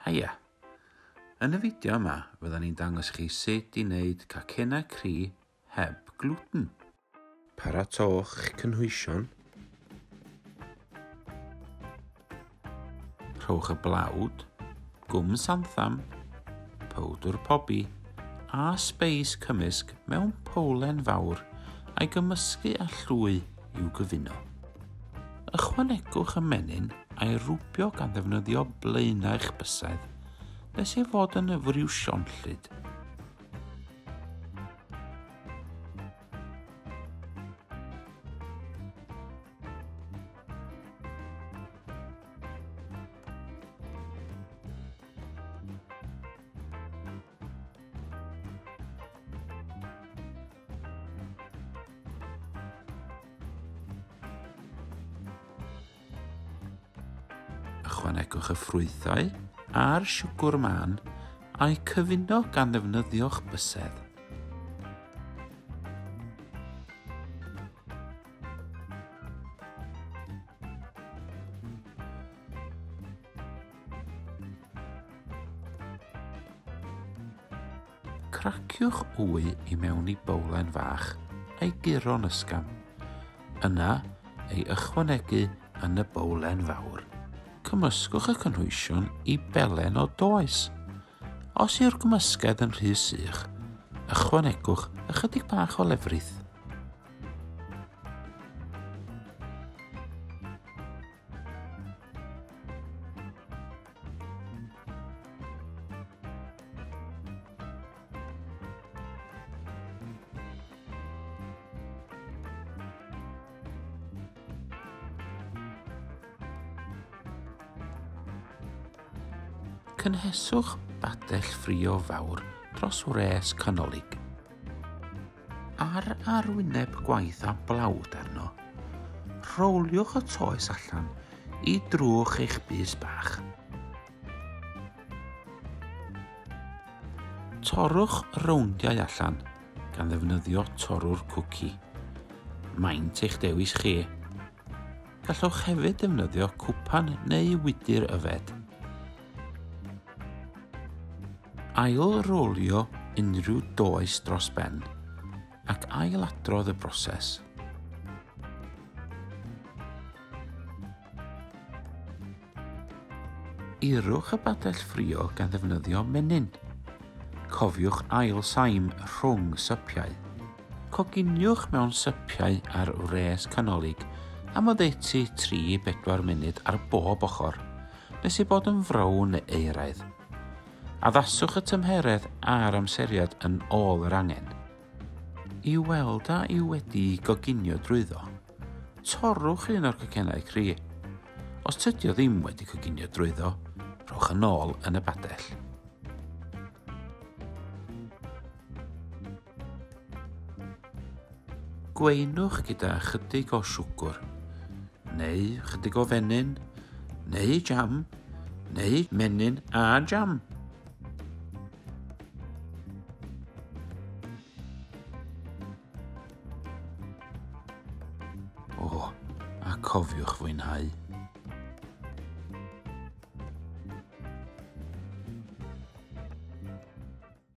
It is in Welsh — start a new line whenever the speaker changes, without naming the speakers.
Haia! Yn y fideo yma, fyddan ni'n dangos chi sut i wneud cacennau cri heb glwten. Paratowch eich cynhwysion. Rhowch y blawd, gwm santham, powdwr pobi a sbeis cymysg mewn powlen fawr a'i gymysgu â llwy i'w gyfuno. Ychwanegwch y menyn a'i rwbio gan ddefnyddio blaenau'ch bysedd nes ei fod yn friwsionllyd. Ychwanegwch y ffrwythau a'r siwgr mân a'u cyfuno gan ddefnyddio'ch bysedd. Craciwch wy i mewn i bowlen fach a'i guro'n ysgafn. Yna, ei ychwanegu yn y bowlen fawr. Cymysgwch y cynhwysion i belen o does. Os yw'r gymysgedd yn rhy sych, ychwanegwch ychydig bach o lefrith. Cynheswch badell ffrio fawr dros wres canolig. Ar arwyneb gwaith a blawd arno, rhowliwch y toes allan i drwch eich bys bach. Torrwch rowndiau allan gan ddefnyddio torrwr cwci. Maint eich dewis chi. Gallwch hefyd ddefnyddio cwpan neu wydr yfed. Ail-rolio unrhyw does dros ben ac ailadrodd y broses. Irwch y badell ffrio gan ddefnyddio menyn. Cofiwch ail saim rhwng sypiau. Coginiwch mewn sypiau ar wres canolig am oddeutu 3-4 munud ar bob ochr, nes ei bod yn frown neu euraidd. Addaswch y tymheredd a'r amseriad yn ôl yr angen. I weld a yw wedi'i goginio drwyddo, torrwch un o'r cacennau cri. Os tydi o ddim wedi coginio drwyddo, rhowch yn ôl yn y badell. Gweinwch gyda chydig o siwgr, neu chydig o fenyn, neu jam, neu menyn a jam. O, a cofiwch fwynhau.